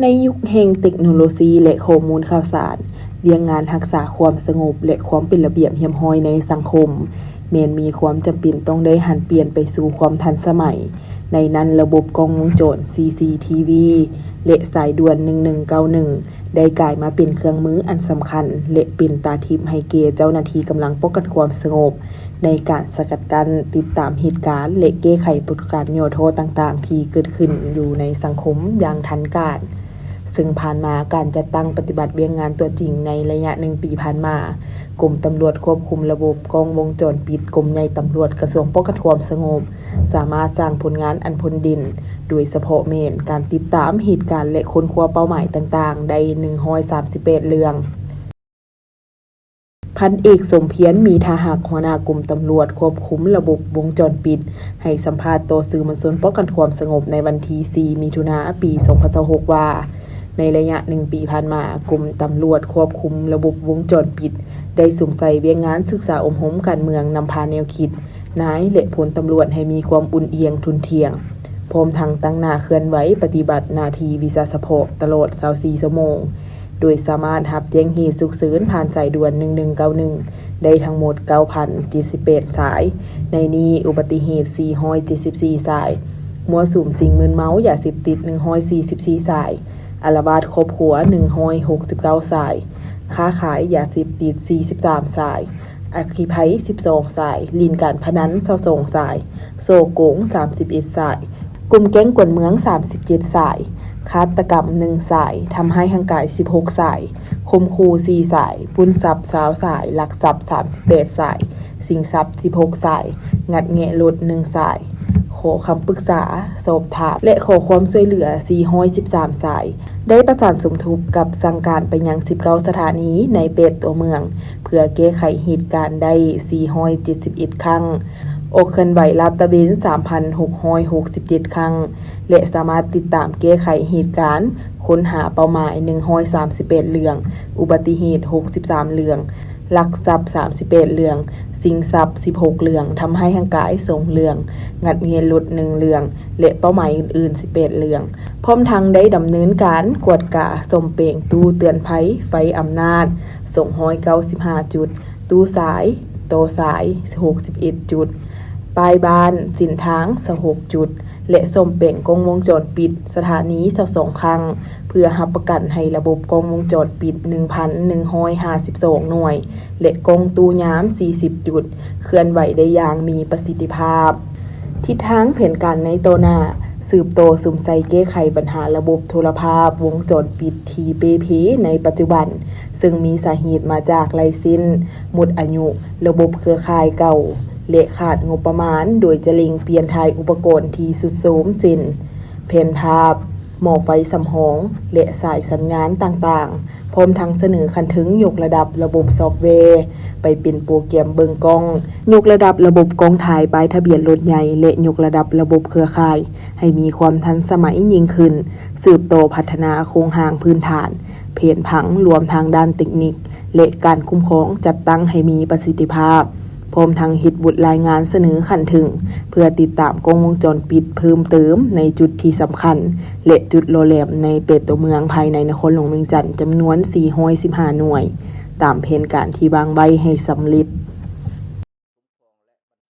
ໃນຍຸກແຫ່ງເຕັກໂນໂລຊີ ແລະ ຂໍ້ມູນຂ່າວສານ, ວຽກງານຮັກສາຄວາມສະຫງົບ ແລະ ຄວາມເປັນລະບຽບຮຽບຮ້ອຍໃນສັງຄົມ ແມ່ນມີຄວາມຈຳເປັນຕ້ອງໄດ້ຫັນປ່ຽນໄປສູ່ຄວາມທັນສະໄໝ. ໃນນັ້ນ, ລະບົບກ້ອງວົງຈອນ ຊີຊີທີວີ ແລະ ສາຍດ່ວນ ໜຶ່ງໜຶ່ງເກົ້າໜຶ່ງ ໄດ້ກາຍມາເປັນເຄື່ອງມືອັນສຳຄັນ ແລະ ເປັນຕາທິບໃຫ້ແກ່ເຈົ້າໜ້າທີ່ກຳລັງປ້ອງກັນຄວາມສະຫງົບ ໃນການສະກັດກັ້ນ, ຕິດຕາມເຫດການ ແລະ ແກ້ໄຂປາກົດການຫຍໍ້ທໍ້ຕ່າງໆ ທີ່ເກີດຂຶ້ນຢູ່ໃນສັງຄົມຢ່າງທັນການ. ເຊິ່ງຜ່ານມາ, ການຈັດຕັ້ງປະຕິບັດວຽກງານຕົວຈິງໃນໄລຍະໜຶ່ງປີຜ່ານມາ, ກົມຕຳຫຼວດຄວບຄຸມລະບົບກ້ອງວົງຈອນປິດ ກົມໃຫຍ່ຕຳຫຼວດ ກະຊວງປ້ອງກັນຄວາມສະຫງົບ ສາມາດສ້າງຜົນງານອັນພົ້ນເດັ່ນ, ໂດຍສະເພາະແມ່ນການຕິດຕາມເຫດການ ແລະ ຄົ້ນຄວ້າເປົ້າໝາຍຕ່າງໆ ໄດ້ ໜຶ່ງຮ້ອຍສາມສິບແປດເລື່ອງ. ພັນເອກ ສົມພຽນ ມີທາຮັກ ຫົວໜ້າກົມຕຳຫຼວດຄວບຄຸມລະບົບວົງຈອນປິດ ໃຫ້ສຳພາດຕໍ່ສື່ມວນຊົນປ້ອງກັນຄວາມສະຫງົບໃນວັນທີສີ່ ມິຖຸນາ ປີສອງພັນຊາວຫົກ ວ່າ, ໃນໄລຍະໜຶ່ງປີຜ່ານມາ, ກົມຕຳຫຼວດຄວບຄຸມລະບົບວົງຈອນປິດ ໄດ້ສຸມໃສ່ວຽກງານສຶກສາອົບຮົມການເມືອງ, ນຳພາແນວຄິດນາຍ ແລະ ພົນຕຳຫຼວດໃຫ້ມີຄວາມອຸ່ນອຽງທຸ່ນທ່ຽງ, ພ້ອມທັງຕັ້ງໜ້າເຄື່ອນໄຫວປະຕິບັດໜ້າທີ່ວິຊາສະເພາະຕະຫຼອດຊາວສີ່ຊົ່ວໂມງ. ໂດຍສາມາດຮັບແຈ້ງເຫດສຸກເສີນຜ່ານສາຍດ່ວນ ໜຶ່ງໜຶ່ງເກົ້າໜຶ່ງ ໄດ້ທັງໝົດ ເກົ້າພັນເຈັດສິບແປດສາຍ, ໃນນີ້ອຸບັດຕິເຫດ ສີ່ຮ້ອຍເຈັດສິບສີ່ສາຍ, ມົ້ວສຸມສິ່ງມຶນເມົາຢາເສບຕິດ ໜຶ່ງຮ້ອຍສີ່ສິບສີ່ສາຍ, ອາລະວາດຄອບຄົວ ໜຶ່ງຮ້ອຍຫົກສິບເກົ້າສາຍ, ຄ້າຂາຍຢາເສບຕິດ ສີ່ສິບສາມສາຍ, ອັກຄີໄພ ສິບສອງສາຍ, ຫຼິ້ນການພະນັນ ຊາວສອງສາຍ, ສໍ້ໂກງ ສາມສິບເອັດສາຍ, ກຸ່ມແກ້ງກວນເມືອງ ສາມສິບເຈັດສາຍ, ຄາດຕະກຳ ໜຶ່ງສາຍ, ທຳຮ້າຍຮ່າງກາຍ ສິບຫົກສາຍ, ຂົ່ມຂູ່ ສີ່ສາຍ, ປຸ້ນຊັບ ຊາວສາຍ, ລັກຊັບ ສາມສິບແປດສາຍ, ຊິງຊັບ ສິບຫົກສາຍ, ງັດແງະລົດ ໜຶ່ງສາຍ, ຂໍຄຳປຶກສາ, ສອບຖາມ ແລະ ຂໍຄວາມຊ່ວຍເຫຼືອ ສີ່ຮ້ອຍສິບສາມສາຍ, ໄດ້ປະສານສົມທົບກັບສັ່ງການໄປຍັງ ສິບເກົ້າສະຖານີໃນແປດຕົວເມືອງ ເພື່ອແກ້ໄຂເຫດການໄດ້ ສີ່ຮ້ອຍເຈັດສິບເອັດຄັ້ງ, ອອກເຄື່ອນໄຫວລາດຕະເວນ ສາມພັນຫົກຮ້ອຍຫົກສິບເຈັດຄັ້ງ ແລະ ສາມາດຕິດຕາມແກ້ໄຂເຫດການ, ຄົ້ນຫາເປົ້າໝາຍ ໜຶ່ງຮ້ອຍສາມສິບແປດເລື່ອງ, ອຸບັດຕິເຫດ ຫົກສິບສາມເລື່ອງ, ລັກຊັບ ສາມສິບແປດເລື່ອງ, ຊິງຊັບ ສິບຫົກເລື່ອງ, ທຳຮ້າຍຮ່າງກາຍ ສອງເລື່ອງ, ງັດແງະລົດ ໜຶ່ງເລື່ອງ ແລະ ເປົ້າໝາຍອື່ນໆ ສິບແປດເລື່ອງ, ພ້ອມທັງໄດ້ດຳເນີນການກວດກາສ້ອມແປງຕູ້ເຕືອນໄພໄຟອຳນາດ ສອງຮ້ອຍເກົ້າສິບຫ້າຈຸດ, ຕູ້ສາຍ, ຕໍ່ສາຍ ຫົກສິບເອັດຈຸດ, ປ້າຍບ້ານ, ເສັ້ນທາງ ຊາວຫົກຈຸດ ແລະ ສ້ອມແປງກ້ອງວົງຈອນປິດສະຖານີ ຊາວສອງຄັ້ງ ເພື່ອຮັບປະກັນໃຫ້ລະບົບກ້ອງວົງຈອນປິດ ໜຶ່ງພັນໜຶ່ງຮ້ອຍຫ້າສິບສອງໜ່ວຍ ແລະ ກ້ອງຕູ້ຍາມ ສີ່ສິບຈຸດ ເຄື່ອນໄຫວໄດ້ຢ່າງມີປະສິດທິພາບ. ທິດທາງແຜນການໃນຕໍ່ໜ້າ, ສືບຕໍ່ສຸມໃສ່ແກ້ໄຂບັນຫາລະບົບໂທລະພາບວົງຈອນປິດທີ່ເປ່ເພໃນປັດຈຸບັນ, ເຊິ່ງມີສາເຫດມາຈາກໄລເຊັນໝົດອາຍຸ, ລະບົບເຄືອຂ່າຍເກົ່າ ແລະ ຂາດງົບປະມານ, ໂດຍຈະເລັ່ງປ່ຽນຖ່າຍອຸປະກອນທີ່ຊຸດໂຊມ ເຊັ່ນ ແຜ່ນພາບ, ໝໍ້ໄຟສຳຮອງ ແລະ ສາຍສັນຍານຕ່າງໆ, ພ້ອມທັງສະເໜີຂັ້ນເທິງຍົກລະດັບລະບົບຊອບແວໄປເປັນໂປຣແກຣມເບິ່ງກ້ອງ, ຍົກລະດັບລະບົບກ້ອງຖ່າຍປ້າຍທະບຽນລົດໃຫຍ່ ແລະ ຍົກລະດັບລະບົບເຄືອຂ່າຍໃຫ້ມີຄວາມທັນສະໄໝຍິ່ງຂຶ້ນ, ສືບຕໍ່ພັດທະນາໂຄງຮ່າງພື້ນຖານ, ແຜນຜັງລວມທາງດ້ານເຕັກນິກ ແລະ ການຄຸ້ມຄອງຈັດຕັ້ງໃຫ້ມີປະສິດທິພາບ, ພ້ອມທັງເຮັດບົດລາຍງານສະເໜີຂັ້ນເທິງ ເພື່ອຕິດຕາມກ້ອງວົງຈອນປິດເພີ່ມເຕີມໃນຈຸດທີ່ສຳຄັນ ແລະ ຈຸດຫຼໍ່ແຫຼມໃນແປດຕົວເມືອງພາຍໃນນະຄອນຫຼວງວຽງຈັນ ຈຳນວນ ສີ່ຮ້ອຍສິບຫ້າໜ່ວຍ ຕາມແຜນການທີ່ວາງໄວ້ໃຫ້ສຳເລັດ.